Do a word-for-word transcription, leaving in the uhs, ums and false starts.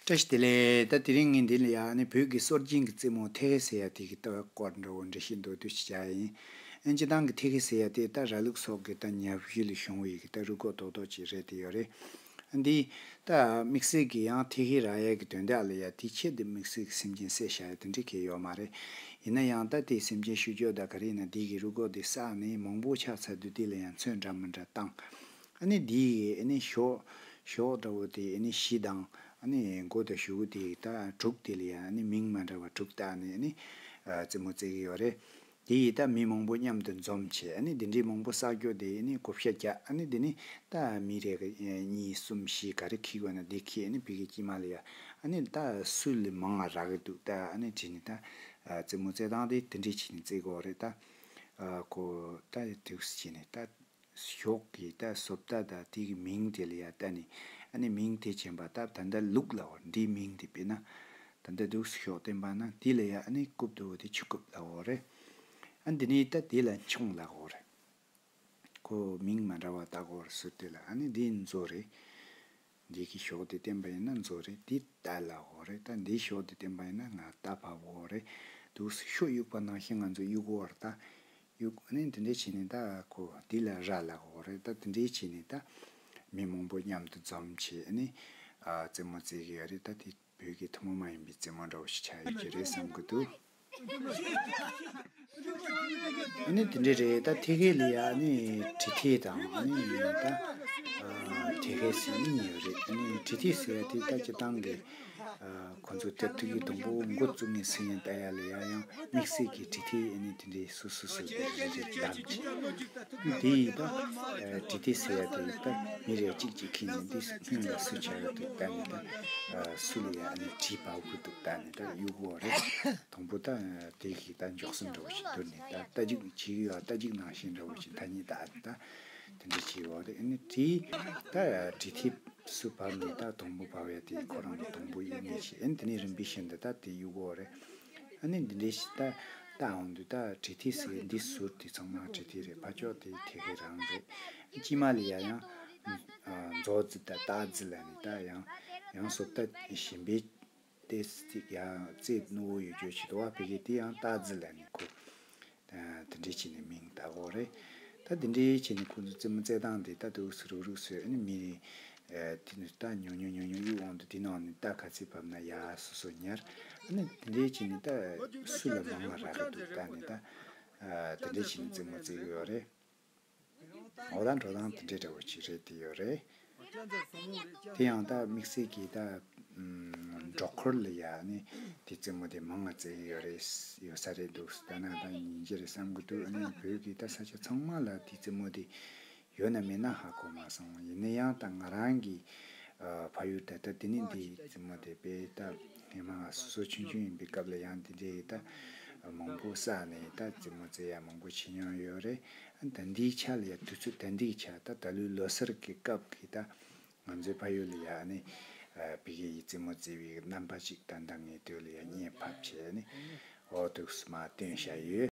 བཀྲ་ཤིས་བདེ་ལེགས། ད་དེ་རིང་ངས་འདི་ལ་ཡང་ནི་བོད་ཀྱི་སྲོལ་རྒྱུན་གྱི་རྩེད་མོ་ཐེ་ཧེ་ཟེར་ཡ་དེ་གི་ལྟ་བའི་སྐོར་འདྲ་བོ་འགྲེལ་བཤད་མདོར་བསྡུས་ཤིག་བྱ་ཡ་ཡིན། ཨ་ནི་སྤྱིར་བཏང་གི་ཐེ་ཧེ་ཟེར་ཡ་དེ་ད་ར་ལུག་སོགས་ཀྱི་ད་ཉ་བཞི་ལས་བྱུང་བའི་གི་ད་རུས་ཁོག་རྡོག་རྡོག་ཅིག་རེད་དེ་ཡོད་རེད། ཨ་འདི་ད་དམིགས་བསལ་གྱི་ཡང་ཐེ་ཧེ་རག་ཡ་གི་དོན་དག་ལ་ཡ་དེ་ཆེད་དུ་དམིགས་བསལ་གྱི་སེམས་ཅན་བསད་བཞག་ཡ་དེ་འདྲ་གི་ཡོད་མ་རེད། ཡིན་ན་ཡང་ད་དེ་སེམས་ཅན་བཤུ་སྤྱོད་ད་ག་རེ་ཡིན་ན་དེ་གི་རུས་ཁོག་དེ་བསགས་ནས་མང་པོ་ཆགས་ཚར་དུས་དེ་ལ་ཡང་ཚོན་འདྲ་མི་འདྲ་བཏང་། ཨ་ནི་འདི་ཡི་ཨ་ནི་གཤོག་གཤོག་འདྲ་བོ་དེ་ཨ་ནི་བཞི་དང་ཨ་ནི་མགོ་དང་གཞུག་གུ་དེ་ད་དྲུག་དེ་ལ་ཡང་ཨ་ནི་མིང་མ་འདྲ་བ་དྲུག་བཏགས་ནས་ཨ་ནི་རྩེད་མོ་རྩེ་གི་ཡོད་རེད། དེ་ཡི་ད་མི་མང་པོ་མཉམ་དུ་འཛོམས་བྱས་ཨ་ནི་འདི་འདྲའི་མང་པོ་བསགས་རྒྱུ་དེ་ཨ་ནི་བགོ་བཤའ་རྒྱག་ཨ་ནི་འདི་ནི་ད་མི་རེ་གཉིས་གསུམ་བཞི་ག་རེ་འཁྱེར་དགོས་ན་དེ་འཁྱེར་ཨ་ནི་ཕ་གི་དཀྱིལ་མ་ལ་ཡ་ཨ་ནི་ད་སུ་ལས་མང་ང་རག་གི་འདུག་ད་ཨ་ནི་བྱས་ནས་ད་རྩེད་མོ་རྩེ་སྟངས་དེ་དེ་འདྲའི་བྱས་ནས་རྩེ་དགོས་རེད་ད། ཨ་ཁོ་ད་དེ་བྱས་ནས་ད། གཤོག་གི་ད་བཟོ་ལྟ་དང་དེ་གི་མིང་དེ་ལ་ཡ་ལྟ་ནས་ཨ་ནི་མིང་དེ་བྱིན་པ་ད་ད་ལྟ་ལུག་ལབ་འོ་འདིའི་མིང་དེ་དཔེར་ན་ད་ལྟ་འདུག་གཤོག་བསྟན་པ་ན་དེ་ལ་ཡ་ཨ་ནི་རྐུབ་ཏུ་འོ་དེ་ཆུ་རྐུབ་ལབ་འོ་རེད། ཨ་འདི་ནས་ད་དེ་ལ་མཆོང་ལབ་འོ་རེད། ཁོ་མིང་མ་འདྲ་བ་བཏགས་འོ་རེད་ཟུར་དེ་ལ་ཨ་ནི་འདི་མཛོ་རེད། འདི་གི་གཤོག་དེ་བསྟན་པ་ཡིན་ན་མཛོ་རེད། འདི་རྟ་ལབ་འོ་རེད། ད་འདིའི་གཤོག་དེ་བསྟན་པ་ཡིན་ན་ང་རྟ་ཕབ་འོ་རེད། འདུག་གཤོག་གཡུག་པ་ནང་བཞིན་ང་ཚོ་གཡུག་འོ་རེད་ད། གཡུག་ནི་འདི་འདྲས་བྱས་ནས་ད་ཁོ་འདི་ལ་ར་ལབ་འོ་རེད། ད་འདི་འདྲས་བྱས་ནས་ད་མི་མང་པོ་མཉམ་དུ་འཛོམས་བྱས་ནི་ཨ་རྩེད་མོ་རྩེ་གི་ཡོད་རེད། ད་དེ་བོད་ཀྱི་ཐུན་མོང་མ་ཡིན་པའི་རྩེད་མོ་འདྲ་བོ་ཞིག་ཆགས་ཡོད་ཀྱི་རེད་བསམ་གི་འདུག་ཨ་ནི་དེ་འདྲས་རེད། ད་ཐེ་ཧེ་ལ་ཡ་ཨ་ནི་གྲི་ཐེ་དང་ཨ་ནི་ད་ཨ་ཐེ་ཧེ་ཟེར་གཉིས་ཡོད་རེད། ཨ་ནི་གྲི་ཐེ་ཟེར་ཡ་དེ་ད་སྤྱིར་བཏང་གི་ཨ་ཁོ་ཚོ་དེབ་ཐེར་གྱི་དང་པོ་འགོ་བཙུགས་ནས་ཟིན་ཡང་ལྟ་ཡ་ལ་ཡ་ཡང་དམིགས་བསལ་གྱི་གྲི་ཐེ་ཨ་ནི་དེ་འདྲའི་སོ་སོ་སོ་སོ་རེ་རེ་བདམས་བྱས། དེ་ཡིས་ད་གྲི་ཐེ་ཟེར་ཡ་དེ་ཡིས་ད་མི་རེ་གཅིག་གཅིག་ཁྱེར་ནས་འདི་སྔོན་ལ་སུ་ཆགས་ཡོད་དེ་ལྟ་ནས་ད་སུ་ལ་ཡ་ཨ་ནི་གྲི་ཕབ་གི་འདུག་ལྟ་ནས་ད་གཡུག་གོ་རེད། དང་པོ་ད་དེ་གིས་ད་མགྱོགས་སེ་འདྲ་བོ་ཞིག་བསྡུར་ནས་ད་རྟ་རྒྱུག་བྱེད་ཀྱི་ཡོད། རྟ་རྒྱུག་ནང་བཞིན་འདྲ་བོ་ཞིག་ཐ་སྙད་ད་ཨ་ནི་ད་དེ་འདྲ་བྱེད་ཡོད་རེད། ཨ་ནི་གྲི་ད་གྲི་ཐེ་སུ་བབས་ནས་ད་དང་པོ་བབས་ཡ་དེ་ཁོ་རང་གི་དང་པོ་གཡུག་ངེས་ཤིག་ཨ་ནི་དེ་ནས་རིམ་པས་བཞིན་དུ་ད་དེ་གཡུག་གོ་རེད། ཨ་ནི་འདི་འདྲའི་ཞིག་ད་ད་འོང་དུས་ད་གྲི་ཐེ་ཟེར་འདི་ཟུར་དེ་ཚང་མ་གྲི་ཐེ་རེད། ཕར་ཕྱོགས་དེ་ཐེ་ཧེ་རང་རེད། དཀྱིལ་མ་ལ་ཡ་ཡང་མཛོ་རྫི་ད་རྟ་རྫི་ལ་ནི་ད་ཡང་ཡང་བཟོ་ལྟ་གཞན་པའི་ཏེ་ཙིག་ཡང་རྩེ་ནུ་བོ་ཡོད་རྒྱུ་ཞིག་འདུག་བ། ཕ་གི་དེ་ཡང་རྟ་རྫི་ལ་ནི་ཁོ་དེ་འདྲས་བྱས་ནས་མིང་བཏགས་འོ་རེད། ད་དེ་འདྲས་བྱས་ནས་ཁོ་ཚོ་རྩེད་མོ་རྩེ་སྟངས་དེ་ད་དུ་སུ་རུག་རུག་སུ་ཨ་ནི་མི་རེ་དེ་ནི་རྟ་ཉུང་ཉུང་ཉུང་ཉུང་གཡུག་འོང་དུས་དེ་ནང་ནས་རྟ་ག་ཚད་བབས་ན་ཡ་སོ་སོ་ཉར། ཨ་ནི་དེ་འདྲས་བྱས་ནས་ད་སུ་ལ་མང་བ་རག་གི་འདུག་ད་ནི་ད་དེ་འདྲས་བྱས་ནས་རྩེད་མོ་རྩེ་གི་ཡོད་རེད། འོ་ད་འགྲོ་སྟངས་དེ་འདྲའི་འདྲ་བོ་ཅིག་རེད་དེ་ཡོད་རེད། དེ་ཡང་ད་དམིགས་བསལ་གྱི་ད་ཨུམ་འབྲོག་ཁུལ་ལ་ཡ་ནི་དེ་རྩེད་མོ་དེ་མང་ང་རྩེ་གི་ཡོད་རེད། ཡོད་ས་རེད་འདུག་ད་ན་ད་ཡིན་གྱི་རེད་བསམ་གི་འདུག་ཨ་ནི་བོད་ཀྱི་ད་ས་ཆ་ཚང་མ་ལ་དེ་རྩེད་མོ་དེ་ཡོད་ན་མེད་ན་ཧ་གོ་མ་སོང་། ཡིན་ན་ཡང་ད་ང་རང་གི་ཨ་ཕ་ཡུལ་ད་ལྟ་དེ་ནི་འདི་རྩེད་མོ་དེ་དཔེ་ད་ཧེ་མ་སོ་སོ་ཆུང་ཆུང་ཡིན་པའི་སྐབས་ལ་ཡང་འདི་འདྲའི་ད་མང་པོ་བསགས་ནས་ད་རྩེད་མོ་རྩེ་ཡ་མང་པོ་བྱེད་མྱོང་ཡོད་རེད། ད་འདིའི་ཆ་ལ་ཡ་དུས་ཚོད་ད་འདིའི་ཆ་ད་ད་ལོའི་ལོ་གསར་གྱི་སྐབས་ཀྱི་ད་ང་ཚོའི་ཕ་ཡུལ་ལ་ཡ་ནི་ཨ་ཕ་གི་ཡི་རྩེད་མོ་རྩེ་བའི་རྣམ་པ་ཅིག་ད་ལྟ་ངའི་དུས་ལ་ཡ་བརྙན་ཕབ་བྱས་ནི་འོ་འདུག་སེ་མར་བཏོན་བཞག་ཡོད།